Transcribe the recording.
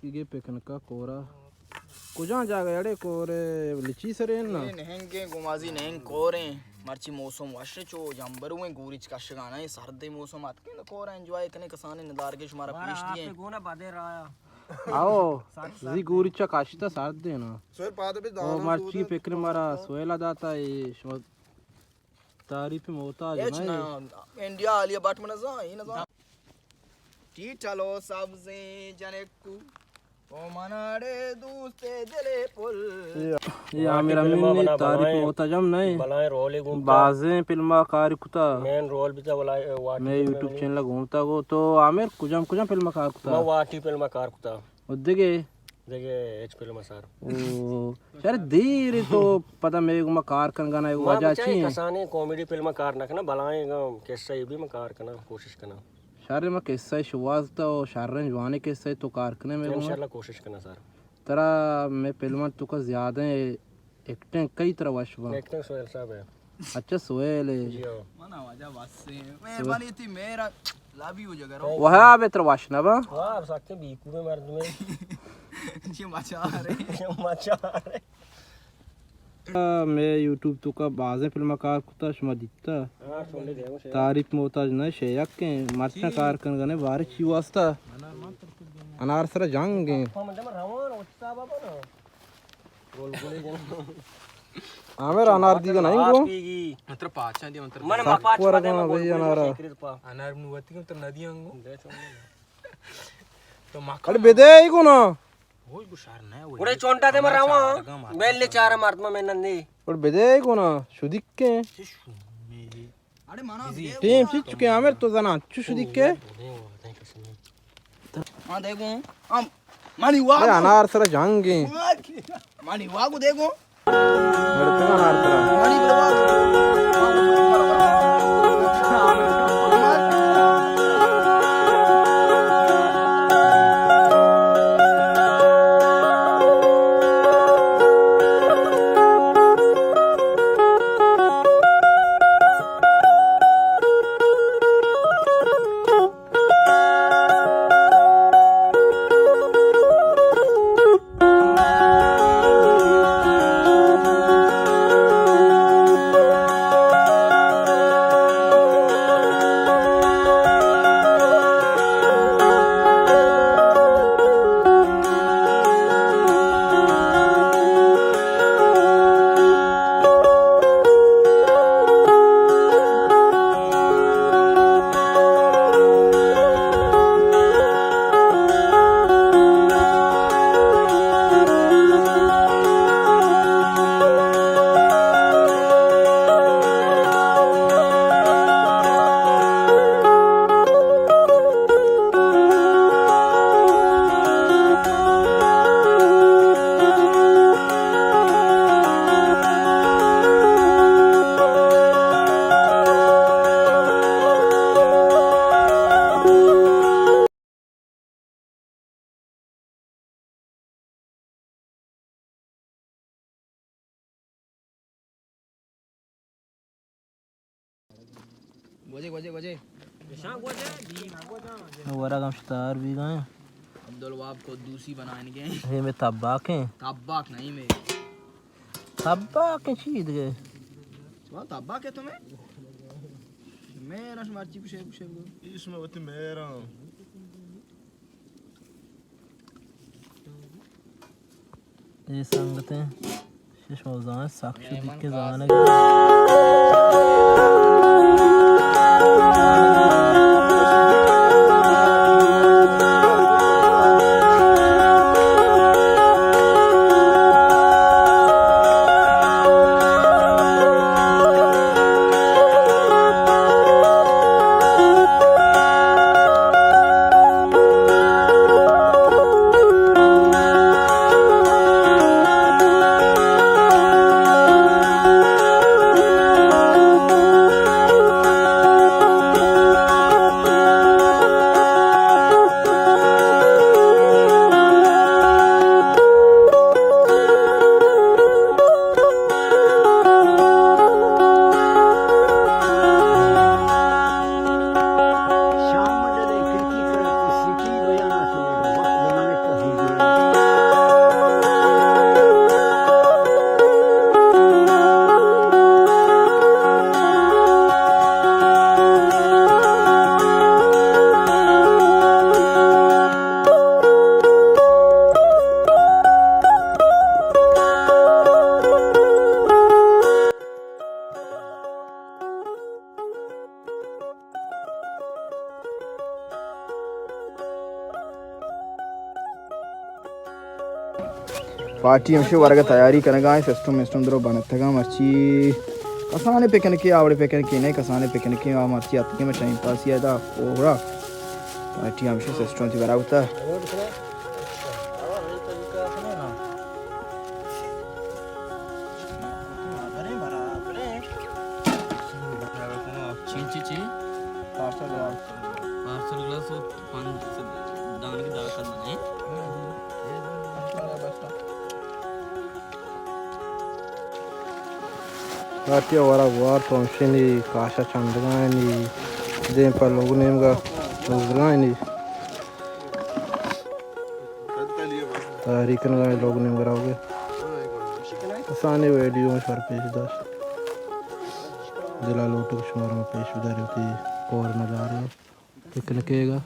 گے پکنکا کورا۔ کجا جاگہ اڑے کورے لچی سرے نا؟ اے نہنگیں گمازی نہنگ کوریں۔ مرچی موسم وش چو جمبرو ہیں، گوریچ کشگانا ہیں، سردیں موسم اتکیں تو کورا انجوائے کنے کسانیں ندارگے شمارا پیش دیئیں۔ گونا بدے رایا۔ آؤ، زی گوریچا کاشتا سردیں نا۔ سر پاد بھی او دانا مرچی سودا۔ پکر مارا سویلا داتا اے شما تعریف محتاج ہچ نہ۔ نہ، انڈیا عالی بٹ من زان، این زان۔ ٹیٹلو سبزیں جنکو، او مناڑے دوست دل پل۔ یہ عامر امین نے تعریف محتاج ہم نہیں۔ بلائیں رولے گوں بازیں فلما کار کتا۔ مین رول بیتا ولا واٹی میں فلم یوٹیوب میں۔ چینل گھومتا گو تو عامر کجام کجام فلما کار کتا؟ میں واٹی فلما کار کتا۔ و دگہ؟ دگہ ہچ فلم سر۔ او، شر دیر تو پدا میں گما کار کنگا نا، ما وجہ بچائیں چی ہیں؟ کسانیں کامیڈی فلم کار نہ کنا، بلائیں گا قصہ یہ بھی میں کار کنا، کوشش کنا۔ شر میں قصہ شواز تا و شر جوانے قصہ تو کار کنے میں گما۔ انشاءاللہ کوشش کنا سر۔ ترا میں فلم تو کا زیادہ ایکٹنگ کئی ترا وش با؟ ایکٹنگ سہیل صاحب ہے۔ اچھا، سہیل ہے۔ جی ہاں۔ منا واجہ بس ہے۔ مہربانی تھی، میرا لو یو جگر۔ وہاں بے ترا وش نہ با؟ واہ، سکتے بیکو میں مرد میں۔ جی مچا رہے۔ جی مچا رہے۔ آ، میں یوٹیوب تو کا بازیں فلم کار کتا، شما دیتا۔ ہاں، سن لے دے، وہ شے۔ تعریف محتاج نہ شے، یک مرچاں کار کن گنے بارے چی واسطہ؟ انار سر جنگ ہیں۔ ہاں، من دم روان، وہ صاحب نا۔ عامر انار دیگا نہیں گو؟ من ترا پاچاں دی، من ترا من ما پاچ ورگا پدے، من بھائی گول گول انارا۔ شکر پا۔ انار نو وتی کم تر ندی انگو۔ تو ما اڑے بدے ای کو نا۔ وہی گو شار نہ وہی۔ اڑے چونٹا دے من راواں۔ بیل لے چار مرد میں نندے۔ اڑے بدے ای کو نا، شدیک کے۔ اڑے منا ٹیم چی چکے عامر تو زنا چو شدیک کے۔ ہاں، دیکھو، ہم، مانی واہ اے کو۔ انار سر جنگ ہیں۔ مانی واہ کو دیکھو۔ لڑکا انار سر۔ مانی واہ کو۔ گوجے، گوجے، گوجے۔ ورگ ہم شتار بیگا ہیں۔ عبدالوہاب قدوسی بنائیں گے۔ یہ میں تباک ہیں۔ تباک نہیں میں۔ تباک ہیں چی دگے؟ شما تباک ہے تمہیں؟ میں نش مرچی کشے کشے گو۔ اس میں وتی میرا۔ اے سنگتیں، شش موزان سک شدیکیں زانگ۔ پارٹی ہمشی ورگ ءَ تیاری کنگ ءَ ایں، سسٹم مسٹم درو بنتگ اَں، مرچی کسانیں پکنکے، آوڑیں پکنکے نہ، کسانیں پکنکے، آ مرچی اتکیں ما ٹائم پاسی ءَ دا اوڑا۔ پارٹی ہمشی سسٹم تئی برابر تا۔ چین چی چی؟ Parcel glass. پارسل گلاس و پنچ دانگی داخل نہیں۔ پارٹی ءَ ورگ وارت، ہمشی نی کاشا چندگائیں نی، دیم پہ لوگ نیمگا لوگائیں نی۔ تیاری کنگائیں لوگ نیمگا روگے۔ کسانیں ویڈیو شر پیش داشت۔ دلا لوٹگ شمارا پیش بداری وتی کور نظارے پکنکے گا۔